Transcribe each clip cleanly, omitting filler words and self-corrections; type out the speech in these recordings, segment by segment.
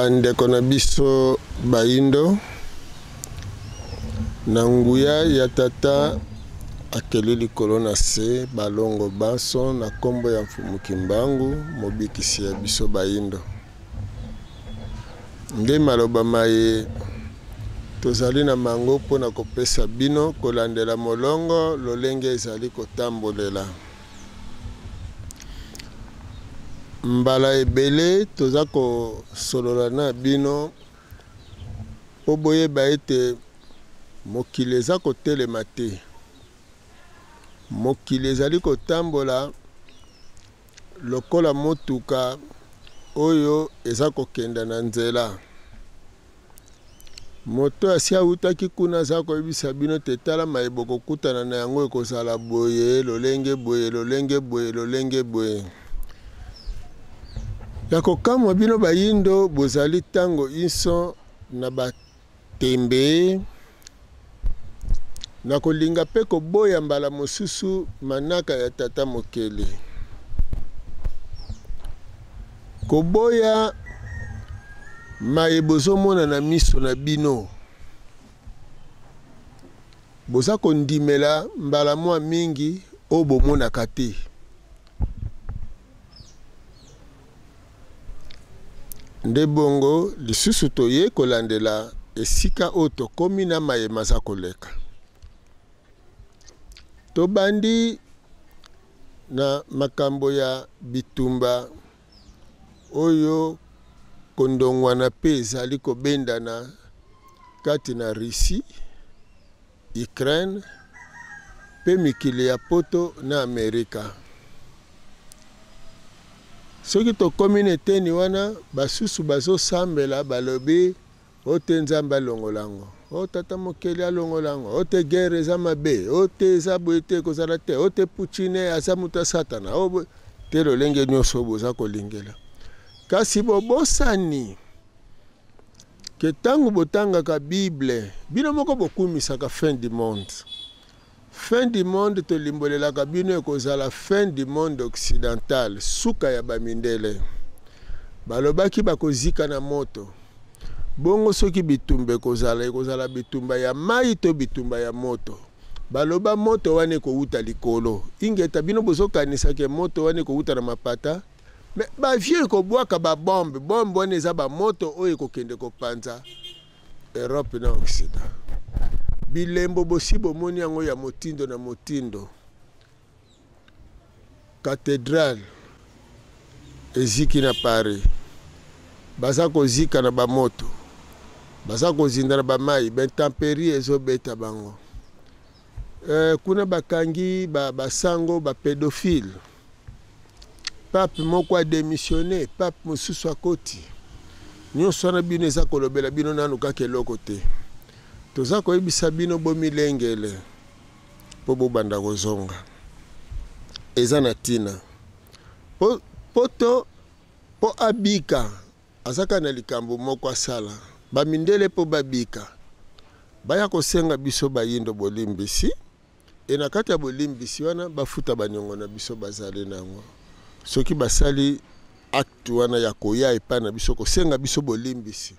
Bandeko na biso bayindo, na nguya ya Tata akeli likolo na se, balongo banso na kombo ya Mfumu Kimbangu, mobikisi ya biso bayindo. Nde maloba maye tozali na mango mpo na kopesa bino kolandela molongo lolenge ezali kotambolela. Mbala ebele toza kosolola na bino mpo boyeba ete mokili eza kotelema te. Mokili ezali kotambola lokola motuka oyo eza kokenda na nzela. Moto asi awutaki kuna aza koyebisa bino te tala maye bokokutana na yango ekozala boye, lolenge boye, lolenge boye, lolenge boye. Ya kokamwa bino bayindo bozali tango inso na ba tembe, na kolinga mpe koboya mbala mosusu manaka ya Tata Mokeli. Koboya maye bozomona na miso na bino, boza kondimela mbala mwa mingi oyo bomonaka te. Nde bongo lisusu toye kolandela esika oyo tokomi na maye maza koleka. Tobandi na makambo ya bitumba oyo kondongwana mpe ezali kobendana kati na Russie, Ukraine mpe mikili ya Poto na Amerika. Soki tokomi na eteni wana, basusu bazosambela balobi o te Nzambe alongola yango, o tata mokeli alongola yango, o te guerre eza mabe, o te eza boye te ekozala te, o te Poutine aza moto ya Satana, o te lolenge nyonso boza kolingela. Kasi bobosani ke ntango botangaka Bible, bino moko bokumisaka fin du monde. Fin du monde tolimbolelaka bino ekozala fin du monde occidental, suka ya bamindele. Balobaki bakozika na moto. Bongo soki bitumba ekozala, ekozala bitumba ya mai to bitumba ya moto? Baloba moto wana ekowuta likolo. Ingeta, bino bozokanisa ke moto wana ekowuta na mapata? Mais ba vieux ekobwaka ba bombe, bombe wana eza ba moto oyo ekokende kopanza Europe na Occident. Bilembo bosi bomoni yango ya motindo na motindo. Cathedrale eziki na Paris. Baza kozika na ba moto. Baza kozinda na ba mayi, ba intemperie ezobeta bango. Eh, kuna bakangi ba basango ba pedophile. Pape moko a demissionne, pape mosusu akoti. Nyonso wana bino eza kolobela bino nanu kaka eloko te. Toza koyebisa bino bomilengele mpo bobanda kozonga. Eza na tina. Po, poto mpo abika aza kaka na likambo moko asala. Bamindele mpo babika baya kosenga biso bayindo bolimbisi. E na kati ya bolimbisi wana bafuta baniongo na biso bazali na yango. Soki basali acte wana ya koya epai na biso kosenga biso bolimbisi,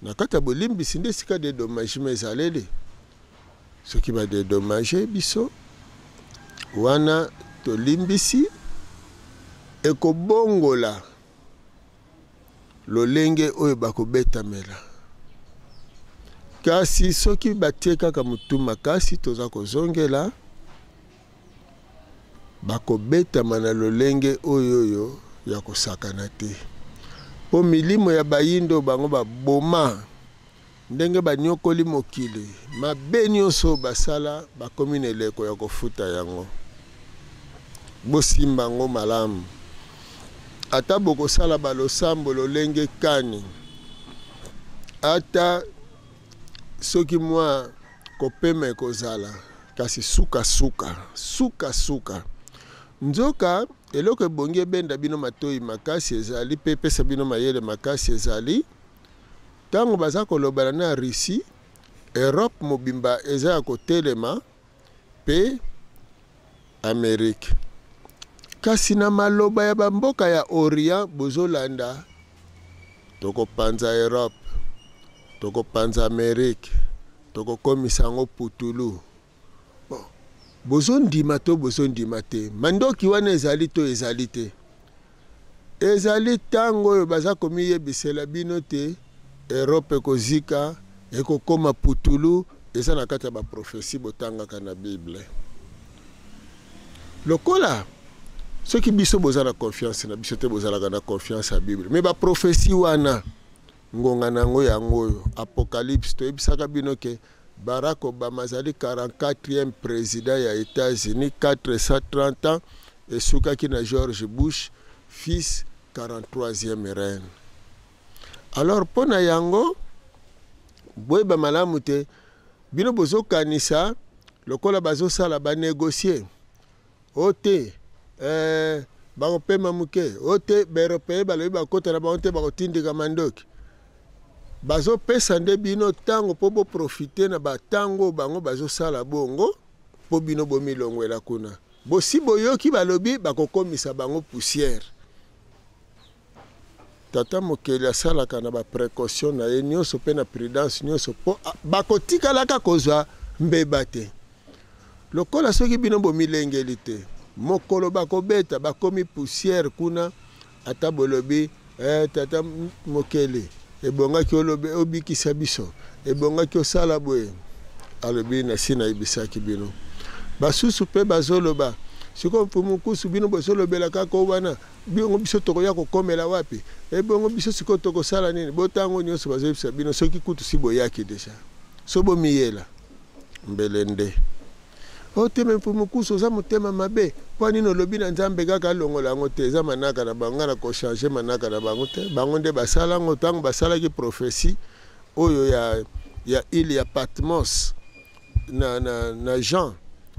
na kati ya bolimbisi nde esika dedommagement ezaleli. Soki ba dedommage biso wana tolimbisi, ekobongola lolenge oyo bakobetamela. Kasi soki batie kaka motu makasi, toza kozongela, bakobetama na lolenge oyo oyo ya kosakana te. Mpo milimo ya bayindo bango baboma Ndenge banyokoli mokili, mabe nyonso oyo basala, bakomi na eleko ya kofuta yango. Bosimba yango malamu. Ata bokosala balosambo lolenge kani, ata soki mwa kopema ekozala, kasi sukasuka, sukasuka. Nzoka, eloko ebongi ebenda bino matoyi makasi ezali, mpe epesa bino mayele makasi ezali, Tango baza kolobana na Russie, Europe mobimba eza ya kotelema pe Amerique. Kasi na maloba ya ba mboka ya Orient bozolanda Tokopanza Europe, tokopanza Amerique, tokokomisa yango putulu. Bon, bozondima to bozondima te, mandoki wana ezali to ezali te? Ezali ntango oyo baza komiyebisela bino te Europe ekozika, ekokoma putulu, eza na kati ya baprofesi botangaka na Bible. Lokola soki biso boza na confiance na biso te, bozalaka na confiance ya Bible. Mais baprofesi wana ngonga na yango yango oyo Apocalypse toyebisaka bino ke Barack Obama azali 44e président ya États-Unis, 430 ans esukaki na George Bush fils 43e reine. Alors mpo na yango boyeba malamu te bino bozokanisa lokola bazosala banegocie o te eh, bakopema moke o te baeuropéen balobi bakota na bango te bakotindika mandoki bazopesa nde bino ntango mpo boprofite na batango bango bazosala bongo mpo bino bomilongwela kuna bosi boyoki balobi bakokomisa bango poussière Tata mokeli asalaka na ba precaution na ye nyonso mpe na prudence nyonso mpo bakotikalaka kozwa mbeba te. Lokola soki bino bomilengeli te, mokolo bakobeta bakomi poussière kuna, ata bolobi eh, tata mokeli ebongaki olobi obikisa biso, ebongaki osala boye, alobi nasi nayebisaki bino. Basusu mpe bazoloba sikoyo mfumu nkusu bino bozolobela kaka wana Bongo biso tokoya kokomela wapi? Ebongo biso sikoyo tokosala nini? Botango nyonso bazoyebisa bino soki kutu si boyaki deja. So bomiyela mbele nde. O te me mfumu kusu oza motema mabe. Mpo nini olobi na Nzambe kaka alongola yango te? Eza manaka na bango, ngai nakochange manaka na bango te. Bango nde basala yango ntango basalaki prophetie oyo ya, ya ile ya Patmos na, na, na Jean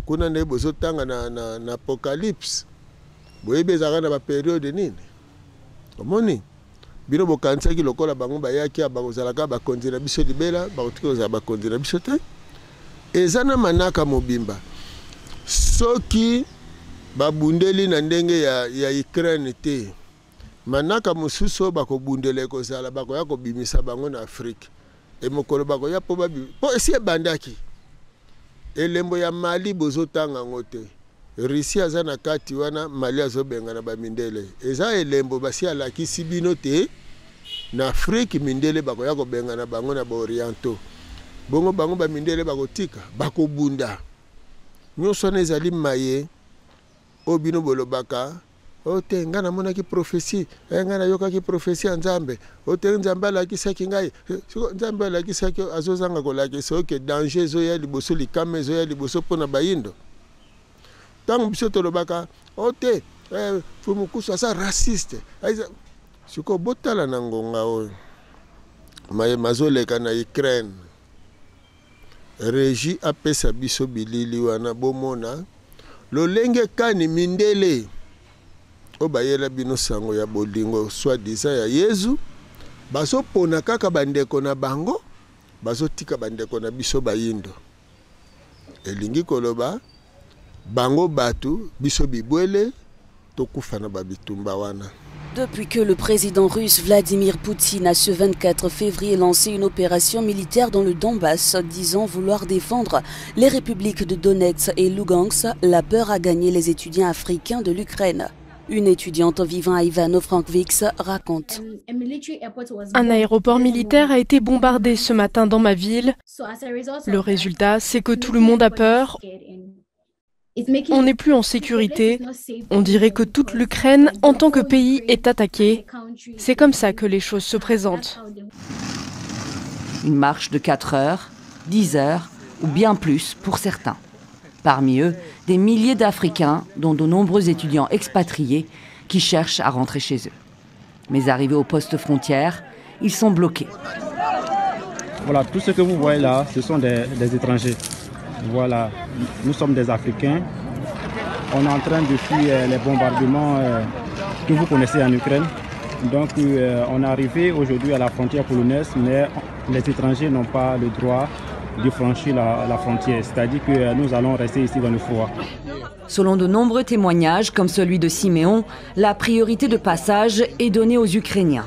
kuna nde bozotanga na, na, na Apocalypse. Boyebi ezalaka na ba periode nini? Omoni? Bino bokanisaki lokola bango bayaki bakozalaka bakonzi na biso libela, bakoki kozala bakonzi na biso te. Eza na manaka mobimba. Soki babundeli na ndenge ya, ya Ukraine te, manaka mosusu oyo bakobundela ekozala bakoya kobimisa bango na Afrique. E mokolo bakoya mpo babi mpo esi ebandaki elembo ya Mali bozotanga yango te. Russie aza na kati wana, Mali azobengana ba mindele. Eza elembo basi alakisi bino te na Afrique mindele bakoya kobengana bango na ba orientaux. Bongo bango ba mindele bakotika, bakobunda. Nyonso wana ezali maye oyo bino bolobaka o oh, te ngai namonaki prophetie eh, ngai nayokaki prophetie ya nzambe o oh, te nzambe alakisaki ngai eh, siko nzambe alakisaki azozanga kolakisa oke danger ezoya liboso likama ezoya liboso mpo na bayindo ntango biso tolobaka o oh, te eh, fumukusu aza raciste sikoyo botala na ngonga oyo maye mazoleka na ukraine Regie apesa biso bilili wana bomona lolenge kani mindele oyo bayela bino sango ya bolingo soit disant ya Yezu bazopona kaka bandeko na bango, bazotika bandeko na biso bayindo. Elingi koloba bango bato, biso bibwele tokufa na babitumba wana. Depuis que le président russe Vladimir Poutine a ce 24 février lancé une opération militaire dans le Donbass, disant vouloir défendre les républiques de Donetsk et Lugansk, la peur a gagné les étudiants africains de l'Ukraine. Une étudiante vivant à Ivano-Frankivsk raconte. Un aéroport militaire a été bombardé ce matin dans ma ville. Le résultat, c'est que tout le monde a peur. On n'est plus en sécurité. On dirait que toute l'Ukraine, en tant que pays, est attaquée. C'est comme ça que les choses se présentent. Une marche de 4 heures, 10 heures ou bien plus pour certains. Parmi eux, des milliers d'Africains, dont de nombreux étudiants expatriés qui cherchent à rentrer chez eux. Mais arrivés au poste frontière, ils sont bloqués. Voilà, tout ce que vous voyez là, ce sont des, des étrangers. Voilà, nous sommes des Africains. On est en train de fuir les bombardements que vous connaissez en Ukraine. Donc on est arrivé aujourd'hui à la frontière polonaise, mais les étrangers n'ont pas le droit de franchir la frontière. C'est-à-dire que nous allons rester ici dans le froid. Selon de nombreux témoignages, comme celui de Siméon, la priorité de passage est donnée aux Ukrainiens.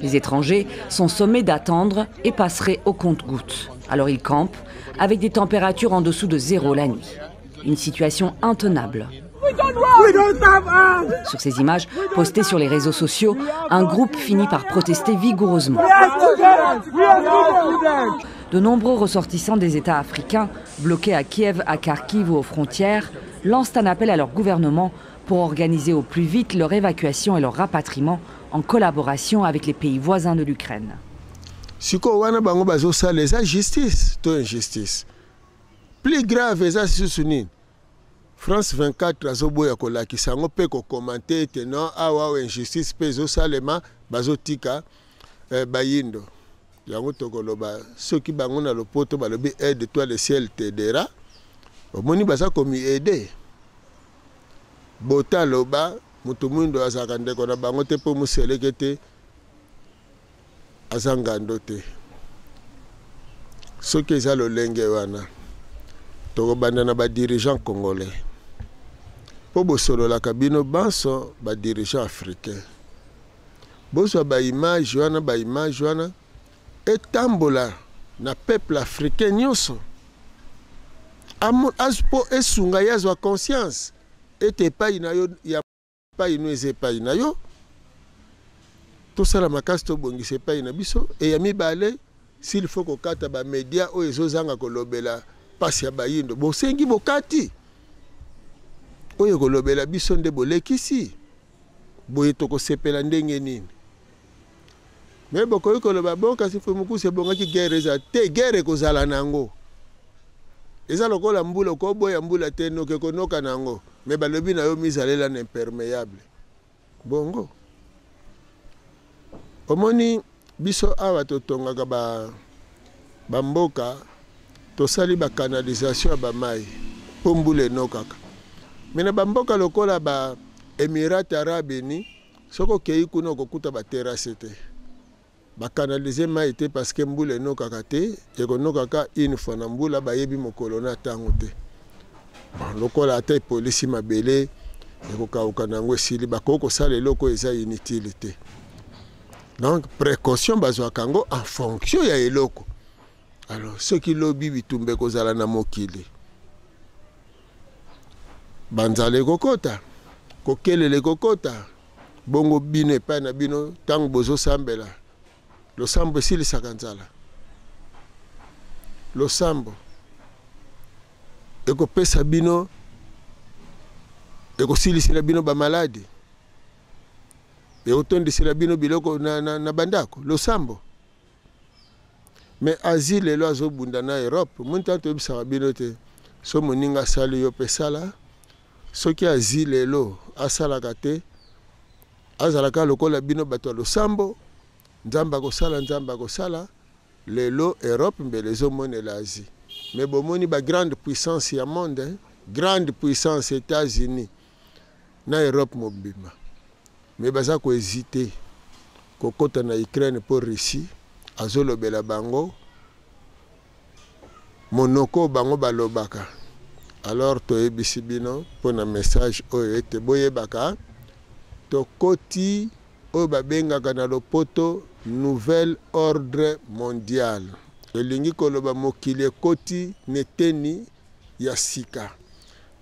Les étrangers sont sommés d'attendre et passeraient au compte-gouttes. Alors ils campent avec des températures en dessous de zéro la nuit. Une situation intenable. Sur ces images postées sur les réseaux sociaux, un groupe finit par protester vigoureusement. De nombreux ressortissants des États africains, bloqués à Kiev, à Kharkiv ou aux frontières, lancent un appel à leur gouvernement pour organiser au plus vite leur évacuation et leur rapatriement en collaboration avec les pays voisins de l'Ukraine. Sikoyo wana bango bazosala eza justice to injustice? Plus grave eza susu nini? France 24 azoboya kolakisa yango mpe kocommenter ete non, awa awa injustice mpe ezosalema, bazotika bayindo. Yango tokoloba soki bango na lopoto balobi aide toi, le ciel t'aidera. Omoni baza komiaider. Bota aloba moto mwindo azalaka ndeko na bango te, mpo moseleke te aza ngando te. Soki eza lolenge wana, tokobanda na badirigeant congolais, mpo bosololaka bino banso badirigeant africain, bozwa baimage wana, baimage wana etambola na peuple africain nyonso mpo esunga ye azwa conscience ete epai na yo ya epai no eza epai na yo. Tosala makasi tobongisa epai na biso. E ya mibale, s'il faut kokata bamédia oyo ezozanga kolobela mpasi ya bayindo, bosengi bokati oyo kolobela biso nde bolekisi boye, tokosepela ndenge nini? Me bokoki koloba bon, kasi Mfumu ebongaki guerre eza te. Guerre ekozala nango, eza lokola mbula, okoboya mbula te, noki ekonoka nango. Me balobi na yo mizalela na imperméable. Bongo omoni biso awa totongaka bamboka, tosali bacanalisation ya bamai mpo mbula enokaka. Me na bamboka lokola ba Émirats arabes unis, soki okei kuna, okokuta baterrasse te, bacanaliser mai te, parce que mbula enokaka te, ekonokaka une fois na mbula, bayebi mokolo na ntango te. Bon, lokola ata epolisi mabele ekokauka na yango, esili, bakoki kosala eloko oyo eza inutile te. Donc précaution bazwaka yango en fonction ya eloko. Alors soki lobi bitumba ekozala na mokili, banzala ekokota, kokelela ekokota, bongo bino epai na bino, ntango bozosambela, losambo esilisaka nzala? Losambo ekopesa bino, ekosilisela bino bamaladi, ekotondisela bino biloko na bandako? Losambo? Mais Asie lelo azobunda na Europe. Moni ntango toyebisaka bino te, so moninga asali yo mpe sala. Soki Asie lelo asalaka te, azalaka lokola bino bato ya losambo, Nzambe akosala, Nzambe akosala. Lelo Europe mbele ezomonela Asie. Mais bomoni bagrande puissance ya monde, hein? Grande puissance États-Unis na Europe mobimba, mais baza kohésiter kokɔta na Ukraine mpo Russie azolobela bango monoko bango balobaka. Alors toyebisi bino mpo na message oyo ete boyebaka tokoti oyo babengaka na lopoto nouvel ordre mondial. Elingi koloba mokili ekoti neteni ya sika,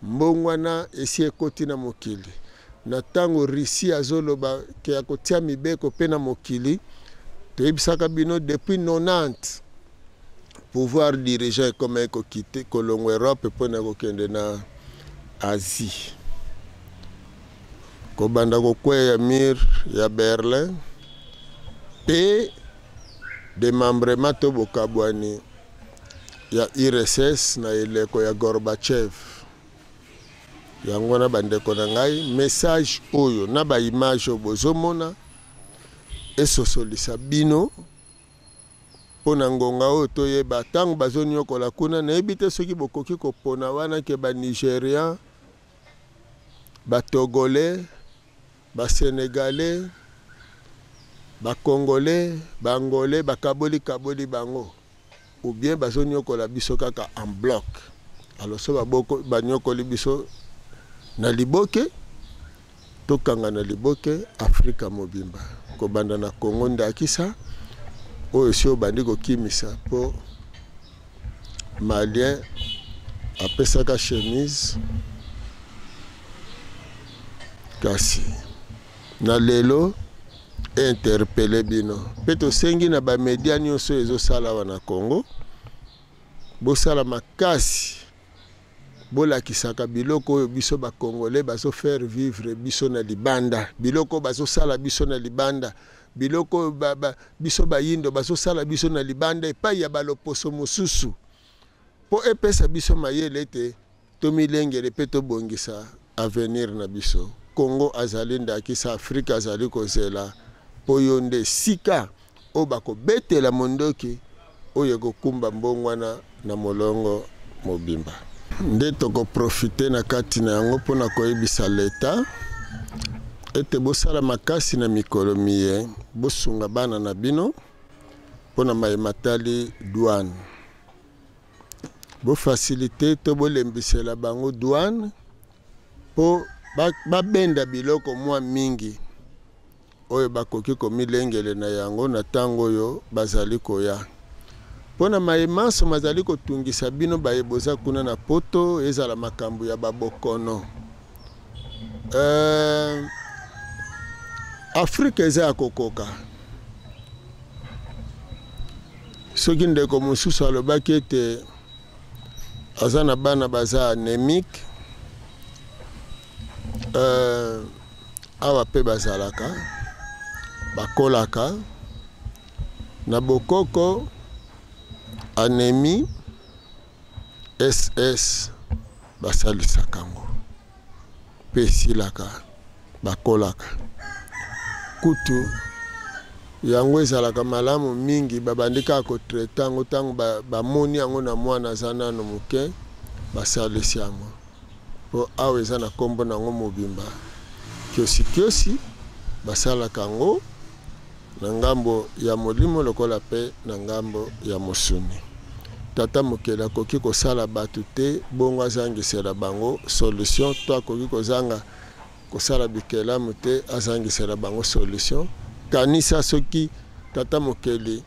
mbongwana esi ekoti na mokili. Na ntango Russie azoloba ke ya kotia mibeko mpe na mokili, toyebisaka bino depuis 90 pouvoir dirigeant ekoma ekokite kolongwa Europe mpona kokende na Asie, kobanda kokweya mur ya Berlin mpe démembrement to bokabwani ya URSS na eleko ya Gorbatchev. Yango wana, bandeko na ngai, message oyo na baimage oyo bozomona esosolisa bino mpo na ngonga oyo toyeba ntango bazoniokola kuna. Nayebi te soki bokoki kopona wana ke banigérian, batogolais, basénégalais, bacongolais, baangolais, bakaboli kaboli bango. Ou bien bazonyokola biso kaka en bloc. Alors so baboko banyokoli biso na liboke, tokanga na liboke Afrika mobimba, kobanda na Congo ndakisa oyo si obandi kokimisa po Malien apesaka chemise, kasi na lelo interpelle bino mpe tosengi na bamedia nyonso ezosala awa na Congo, bosala makasi, bolakisaka biloko oyo biso ba Congolais bazo faire vivre biso na libanda, biloko oyo bazosala biso na libanda, biloko oyo biso bayindo bazosala biso na libanda epai ya baloposo mosusu, mpo epesa biso mayele ete tomilengele mpe tobongisa avenir na biso. Congo azali ndakisa, Afrika azali kozela mpo yo nde sika oyo bakobetela mondoki oyo ekokumba mbongwana na molongo mobimba. Nde tokoprofite na kati na yango mpo na koyebisa leta ete bosala makasi na mikolo miye, bosunga bana na bino mpo na maye matali douane. Bofasilite to bolembisela bango douane mpo babenda biloko mwa mingi oyo bakoki komilengele na yango na ntango oyo bazali koya. Mpo na maye manso mazali kotungisa bino baye boza kuna na poto, ezala makambo ya babokono. Afrika eza ya kokoka. Soki ndeko mosusu alobaki ete aza na bana baza anémique, awa pe bazalaka bakolaka na bokoko anémie SS basalisaka yango pe esilaka, bakolaka. Kutu yango ezalaka malamu mingi, babandi kaka kotraite yango ntango bamoni yango na mwana aza nano moke, basalisi yango po awa eza na nkombo na yango mobimba kiosikiosi, basalaka yango na ngambo ya molimo lokola pe na ngambo ya mosuni. Tata mokeli akoki kosala bato te bongo azangisela bango solution, to akoki kozanga kosala bikelamu te azangisela bango solution. Kanisa soki tata mokeli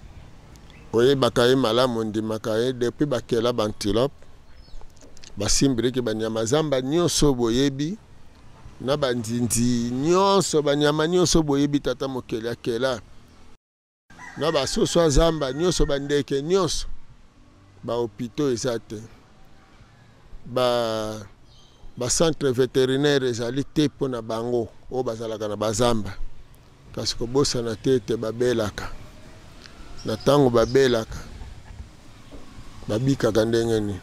oyebaka ye malamu, ondimaka ye depuis bakela bantilope, basimbiliki banyama zamba nyonso boyebi, na banzinzi nyonso, banyama nyonso boyebi tata mokeli akela, na basoso ya zamba nyonso, bandeke nyonso, ba hôpitaux eza te, ba centre vétérinaire ezali te mpo na bango oyo bazalaka na bazamba. Kasi kobosana te ete babelaka, na ntango babelaka babikaka ndenge nini.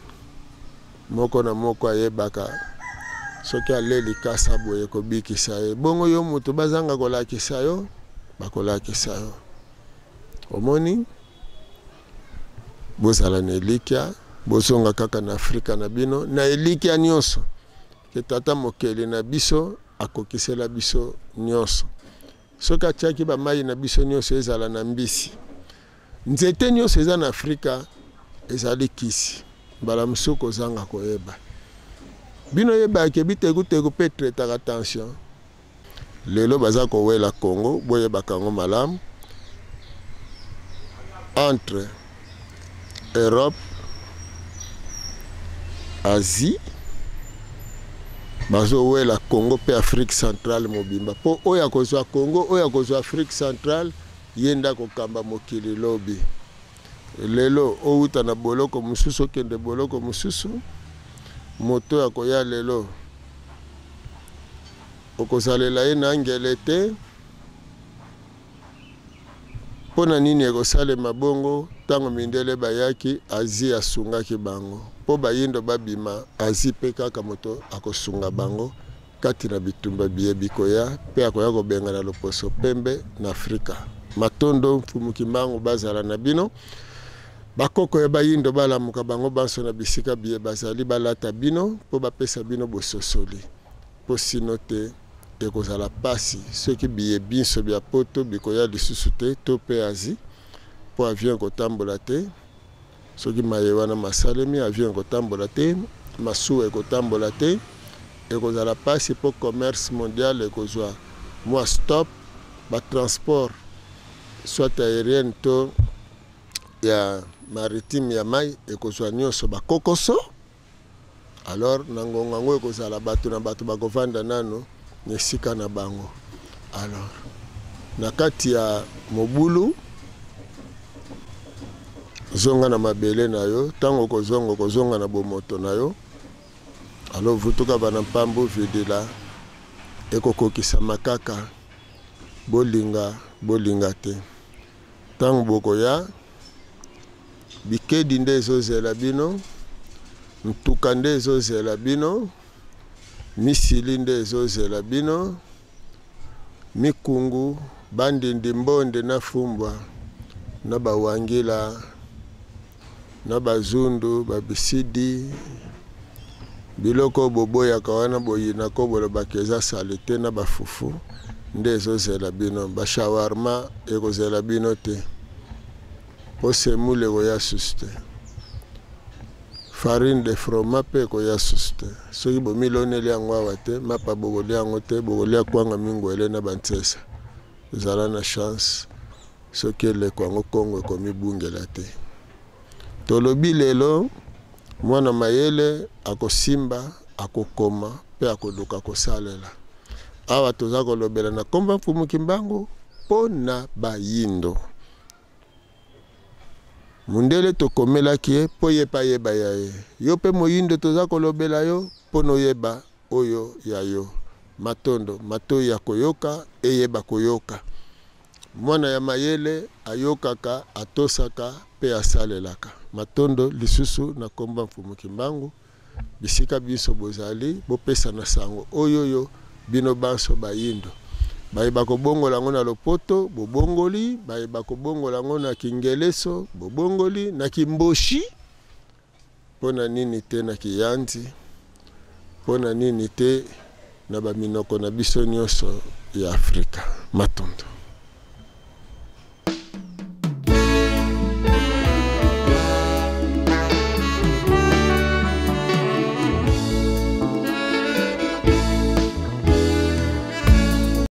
Moko na moko ayebaka soki aleli kasa boye kobikisa ye. Bongo yo moto bazanga kolakisa yo, bakolakisa yo. Omoni, bozala na elikya, bozonga kaka na Afrika na bino na elikya nyonso ke tata mokeli na biso akokisela biso nyonso. Soki atiaki ba mai na biso nyonso ezala na mbisi, nzete nyonso eza na Afrika ezali kisi, mbala mosusu kozanga koyeba. Bino yebaka bitekuteku mpe traitaka tension. Lelo baza kowela Congo, boyebaka yango malamu. Entre Europe, Asie, bazowela Congo mpe Afrique centrale mobimba. Po oyo akozwa Congo, oyo akozwa Afrique centrale, ye nde akokamba mokili lobi. Lelo outa na boloko mosusu okende boloko mosusu, moto akoya lelo okozalela ye na ngele te. Mpo na nini ekosalema bongo? Ntango mindele bayaki, Asie asungaki bango mpo bayindo babima. Asie mpe kaka moto akosunga bango kati na bitumba biye bikoya, mpe akoya kobengana loposo pembe na Afrika. Matondo Mfumu Kimbangu bazala na bino. Bakoko ya bayindo balamuka bango banso na bisika biye bazali, balata bino mpo bapesa bino bososoli, mpo sino te ekozala pasi soki biye binso bya poto bikoya lisusu te to mpe Asie, mpo avion ekotambola te. Soki maye wana masalemi, avion ekotambola te, masuwa ekotambola te, ekozala pasi mpo commerce mondial ekozwa mwa stop, ba transport soit aérienne to ya maritime ya mai ekozwa nyonso bakokoso. Alors na ngonga yango ekozala bato na bato bakovanda nano na esika na bango. Alors na kati ya mobulu, zonga na mabele na yo. Ntango okozonga, okozonga na bomoto na yo. Alors vutuka bana mpambu vidila ekokokisama kaka, bolinga bolinga te. Ntango bokoya, bikedi nde ezozela bino, ntuka nde ezozela bino, misili nde ezozela bino, mikungu, bandindi, mbonde na fumbwa na bawangila na bazundu, babisidi, biloko boboyaka wana boyinako bolobaka eza salite, na bafufu nde ezozela bino, bashawarma ekozela bino te, po semoule ekoya susu te, farine de froment mpe ekoya susu te. Soki bomiloneli yango awa te, mapa bokolia yango te, bokolia kwanga mingwele na bantsesa. Zala na chance soki eleko yango Kongo ekomibungela te. Tolobi lelo, mwana mayele akosimba, akokoma mpe akoluka kosalela. Awa toza kolobela na komba Mfumu Kimbangu mpo na bayindo. Mundele tokomelaki ye mpo ye mpe ayeba ya ye. Yo mpe moyindo toza kolobela yo mpo noyeba oyo ya yo. Matondo, matoi ya koyoka eyeba koyoka. Mwana ya mayele ayokaka, atosaka mpe asalelaka. Matondo lisusu na komba Mfumu Kimbangu. Bisika biso bozali, bopesana sango oyoyo bino banso bayindo. Baye bakobongola yango na lopoto bobongoli, baye bakobongola yango na kingeleso bobongoli, na kimboshi mpo na nini te, na kiyanzi mpo na nini te, na baminoko na biso nyonso ya Afrika. Matondo.